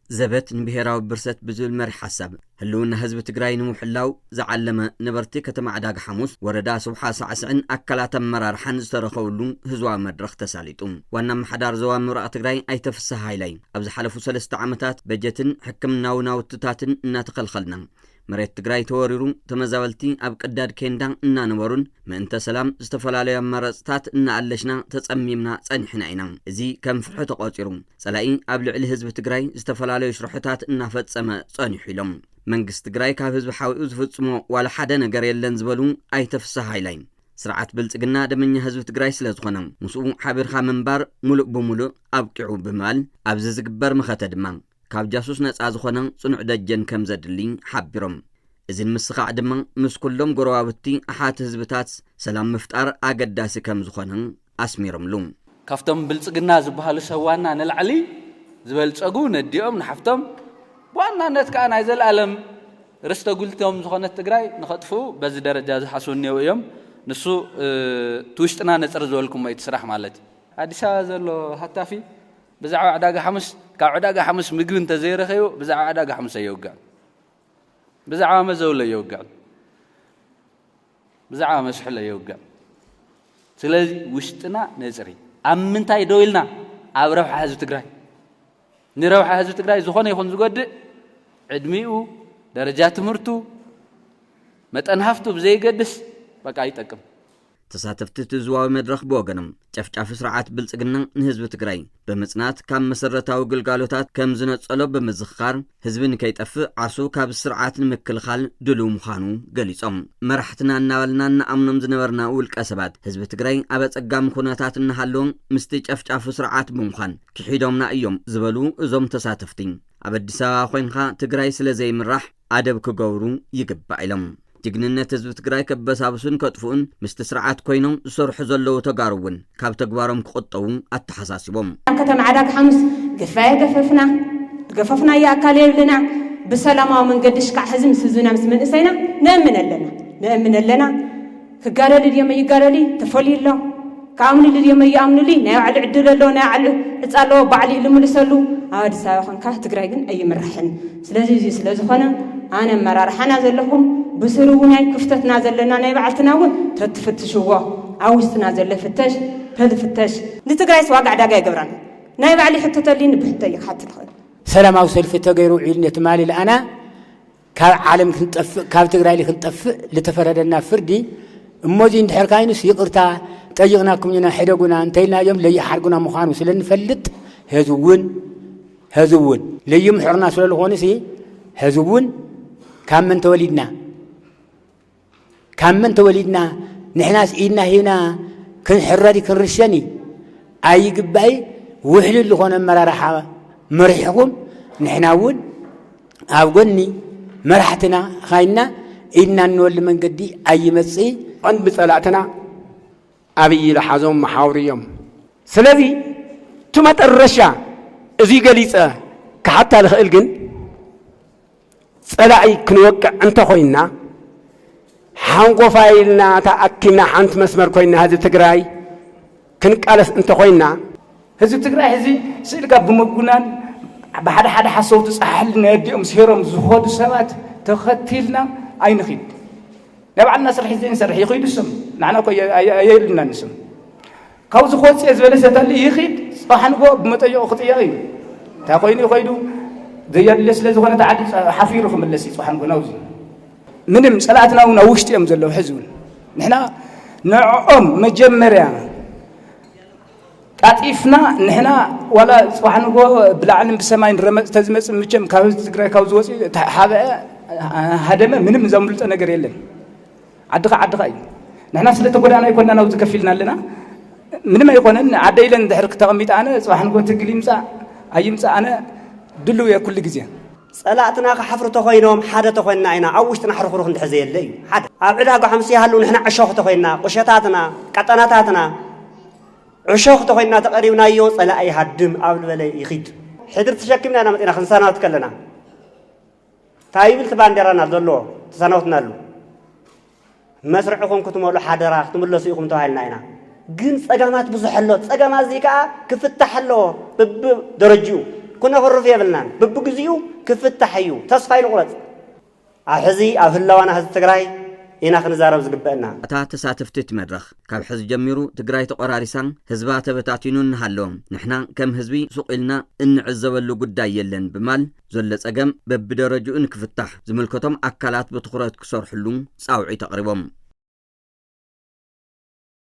ዘበት ንብሄራዊ ብርሰት ብዝብል መሪሕ ሓሳብ ህልውና ህዝቢ ትግራይ ንምሕላው ዝዓለመ ነበርቲ ከተማ ዕዳጋ ሓሙስ ወረዳ ስብሓ ሳዕስዕን ኣካላት ኣመራርሓን ዝተረኸብሉ ህዝባዊ መድረኽ ተሳሊጡ። ዋና ኣመሓዳሪ ዞባ ምብራቕ ትግራይ ኣይተ ፍስሃ ሃይላይ ኣብ ዝሓለፉ ሰለስተ ዓመታት በጀትን ሕክምናዊ ናውትታትን እናተኸልኸልና መሬት ትግራይ ተወሪሩ፣ ተመዛበልቲ ኣብ ቅዳድ ኬንዳ እናነበሩን ምእንተ ሰላም ዝተፈላለዩ ኣማራፅታት እናኣለሽና ተፀሚምና ፀኒሕና ኢና። እዚ ከም ፍርሒ ተቖፂሩ ፀላኢ ኣብ ልዕሊ ህዝቢ ትግራይ ዝተፈላለዩ ሽርሕታት እናፈፀመ ፀኒሑ ኢሎም። መንግስቲ ትግራይ ካብ ህዝቢ ሓዊኡ ዝፍፅሞ ዋላ ሓደ ነገር የለን ዝበሉ ኣይተ ፍስሃ ሃይላይ፣ ስርዓት ብልፅግና ደመኛ ህዝቢ ትግራይ ስለ ዝኾነ ምስኡ ሓቢርካ ምንባር ሙሉእ ብሙሉእ ኣብቂዑ ብምባል ኣብዚ ዝግበር መኸተ ድማ ካብ ጃሱስ ነፃ ዝኾነ ጽኑዕ ደጀን ከም ዘድሊ ሓቢሮም። እዚ ንምስኻዕ ድማ ምስ ኩሎም ጎረባብቲ ኣሓት ህዝብታት ሰላም ምፍጣር ኣገዳሲ ከም ዝኾነ ኣስሚሮምሉ። ካብቶም ብልጽግና ዝበሃሉ ሰብ ዋና ንላዕሊ ዝበልጸጉ ነዲኦም ንሓፍቶም ብዋናነት ከኣ ናይ ዘለኣለም ርስተ ጉልቶም ዝኾነት ትግራይ ንኸጥፍኡ በዚ ደረጃ ዝሓስቡ እኒአው እዮም። ንሱ እቲ ውሽጥና ነፅር ዝበልኩሞ እቲ ስራሕ ማለት እዩ። ኣዲስ ኣበባ ዘሎ ሃታፊ ብዛዕባ ዕዳጋ ሓሙስ ካብ ዕዳጋ ሓሙስ ምግቢ እንተዘይረኸቡ ብዛዕባ ዕዳጋ ሓሙስ ኣየውግዕን። ብዛዕባ መዘውለ ኣየውግዕን። ብዛዕባ መስሕል ኣየውግዕን። ስለዚ ውሽጥና ነፅሪ። ኣብ ምንታይ ደው ኢልና? ኣብ ረብሓ ህዝቢ ትግራይ። ንረብሓ ህዝቢ ትግራይ ዝኾነ ይኹን ዝጎድእ ዕድሚኡ፣ ደረጃ ትምህርቱ፣ መጠን ሃፍቱ ብዘይገድስ በቃ ይጠቅም። ተሳተፍቲ እቲ ህዝባዊ መድረኽ ብወገኖም ጨፍጫፊ ስርዓት ብልፅግና ንህዝቢ ትግራይ ብምፅናት ካብ መሰረታዊ ግልጋሎታት ከም ዝነፀሎ ብምዝኽኻር ህዝቢ ንከይጠፍእ ዓርሱ ካብ ስርዓት ንምክልኻል ድሉው ምዃኑ ገሊፆም። መራሕትና እናበልና እንኣምኖም ዝነበርና ውልቀ ሰባት ህዝቢ ትግራይ ኣብ ኣፀጋሚ ኩነታት እናሃለዎም ምስቲ ጨፍጫፊ ስርዓት ብምዃን ክሒዶምና እዮም ዝበሉ እዞም ተሳተፍቲ ኣብ ኣዲስ ኣበባ ኮይንካ ትግራይ ስለ ዘይምራሕ ኣደብ ክገብሩ ይግባእ ኢሎም። ጅግንነት ህዝቢ ትግራይ ከበሳብሱን ከጥፍኡን ምስቲ ስርዓት ኮይኖም ዝሰርሑ ዘለዉ ተጋሩ እውን ካብ ተግባሮም ክቑጠቡ ኣተሓሳሲቦም። ኣብ ከተማ ዓዳግ ሓሙስ ግፋ የገፈፍና፣ ዝገፈፍናዮ ኣካል የብልና። ብሰላማዊ መንገዲ ሽካዕ ሕዚ ምስ ህዝብና ምስ መንእሰይና ነእምን ኣለና፣ ነእምን ኣለና። ክጋደል ድዮም ይጋደል ተፈልዩ ኣሎ። ክኣምኑሉ ድዮም ይኣምኑሉ፣ ናይ ባዕሉ ዕድል ኣለዎ፣ ናይ ባዕሉ ዕፃ ኣለዎ፣ ባዕሉ እዩ ዝምልሰሉ። ኣብ ኣዲስ ኣበባ ኮንካ ትግራይ ግን ኣይምራሕን። ስለዚ እዚ ስለ ዝኾነ ኣነ ኣመራርሓና ዘለኹም ብስሩ እውን ናይ ክፍተትና ዘለና ናይ ባዕልትና እውን ተትፍትሽዎ፣ ኣብ ውሽጥና ዘሎ ፍተሽ ተዝፍተሽ። ንትግራይስ ዋጋ ዕዳጋ ይገብራን ናይ ባዕሉ ይሕተተሉ ንብሕቶ እዩ ክሓትት ይኽእል። ሰላማዊ ሰልፊ ተገይሩ ውዒሉ ነቲ ማሊ ለኣና ካብ ዓለም ክንጠፍእ፣ ካብ ትግራይ ክንጠፍእ ልተፈረደና ፍርዲ፣ እሞዚ እንድሕር ካይኑስ ይቕርታ ጠይቕናኩም ኢና፣ ሕደጉና እንተኢልናዮም ለይሓርጉና ምዃኑ ስለ ንፈልጥ፣ ህዝቢ እውን፣ ህዝቢ እውን ለይምሕርና ስለ ዝኾኑሲ፣ ህዝቢ እውን ካብ መን ተወሊድና? ካብ መን ተወሊድና? ንሕናስ ኢድና ሂብና ክንሕረድ ክንርሸን ኣይግባእ። ውሕሉል ዝኾነ ኣመራርሓ መሪሕኹም፣ ንሕና እውን ኣብ ጎኒ መራሕትና ኻይና ኢድና እንወሉ መንገዲ ኣይመጽእ። ቀንዲ ጸላእትና ኣብይ ዝሓዞም መሓውር እዮም። ስለዚ እቲ መጠረሻ እዚ ገሊጸ ክሓታ ልኽእል ግን ጸላኢ ክንወቅዕ እንተኾይንና፣ ሓንጎፋይ ኢልና ተኣኪብና ሓንቲ መስመር ኮይንና ህዝቢ ትግራይ ክንቃለስ እንተኾይንና፣ ህዝቢ ትግራይ ሕዚ ስእልካ ብምጉናን ብሓደ ሓደ ሓሰውቲ ጻሕሊ ናይ ኣዲኦም ሴሮም ዝኾዱ ሰባት ተኸቲልና ኣይንኺድ። ናይ ባዕልና ስራሕ ዘይንሰርሕ ይኸይዱ ስም ንዓና እኮ ኣየ- ኣየ- ኣየብልና ንስም ካብዚ ክወፅእ ዝበለ ሰታሊ ይኺድ። ፅባሕ ንጎ ብመጠየቑ ክጥየቕ እዩ። እንታይ ኮይኑ ይኸይዱ? ዘየድልዮ ስለ ዝኾነ ተዓዲ ሓፊሩ ክምለስ እዩ ፅባሕ ንጎ ናብዚ። ምንም ፀላእትና እውን ኣብ ውሽጢ እዮም ዘለዉ። ሕዚ እውን ንሕና ንዕኦም መጀመርያ ጣጢፍና ንሕና ዋላ ፅባሕ ንጎ ብላዕልን ብሰማይን ረመፅ ተዝመፅእ ምቸም ካብ ህዝቢ ትግራይ ካብ ዝወፅእ ሓበአ ሃደመ ምንም ዘምልጦ ነገር የለን። ዓድኻ ዓድኻ እዩ። ንሕና ስለ ተጎዳእና ኣይኮንና ናብዚ ከፊልና ኣለና። ምንም ኣይኮነን። ዓደ ኢለን ድሕር ክተቐሚጣ ኣነ ፅባሕ ንጎ ትግል ይምፃእ ኣይምፃእ ኣነ ድልው እየ ኩሉ ግዜ። ጸላእትና ክሓፍሩ ተኾይኖም ሓደ ተኾይንና ኢና ኣብ ውሽጥና ሕርኽሩኽ እንድሕር ዘየለ እዩ። ሓደ ኣብ ዕዳጋ ሓምሲ ይሃሉ ንሕና ዕሾኽ ተኾይንና ቁሸታትና ቀጠናታትና ዕሾኽ ተኾይንና ተቐሪብናዮ ጸላኢ ይሃድም ኣብ ዝበለ ይኺድ። ሕድሪ ተሸኪምና ኢና መጺና ክንሰናብት ከለና እንታይ ይብል እቲ ባንዴራና ዘሎ ተሰናብትናሉ። መስርዕኹም ክትመሉ ሓደራ ክትምለሱ ኢኹም ተባሂልና ኢና። ግን ጸገማት ብዙሕ ኣሎ። ጸገማት እዚ ከኣ ክፍታሕ ኣለዎ በብደረጅኡ። ኩነኽርፍ የብልናን። ብብግዚኡ ክፍታሕ እዩ። ተስፋ ይንቑረጽ። ኣብ ሕዚ ኣብ ህላዋና ህዝቢ ትግራይ ኢና ክንዛረብ ዝግበእና። እታ ተሳተፍቲ እቲ መድረኽ ካብ ሕዚ ጀሚሩ ትግራይ ተቖራሪሳን ህዝባ ተበታቲኑ እናሃለወ ንሕና ከም ህዝቢ ሱቕ ኢልና እንዕዘበሉ ጉዳይ የለን ብማል ዘሎ ጸገም በብደረጅኡ ንክፍታሕ ዝምልከቶም ኣካላት ብትኹረት ክሰርሕሉ ጻውዒት ኣቕሪቦም።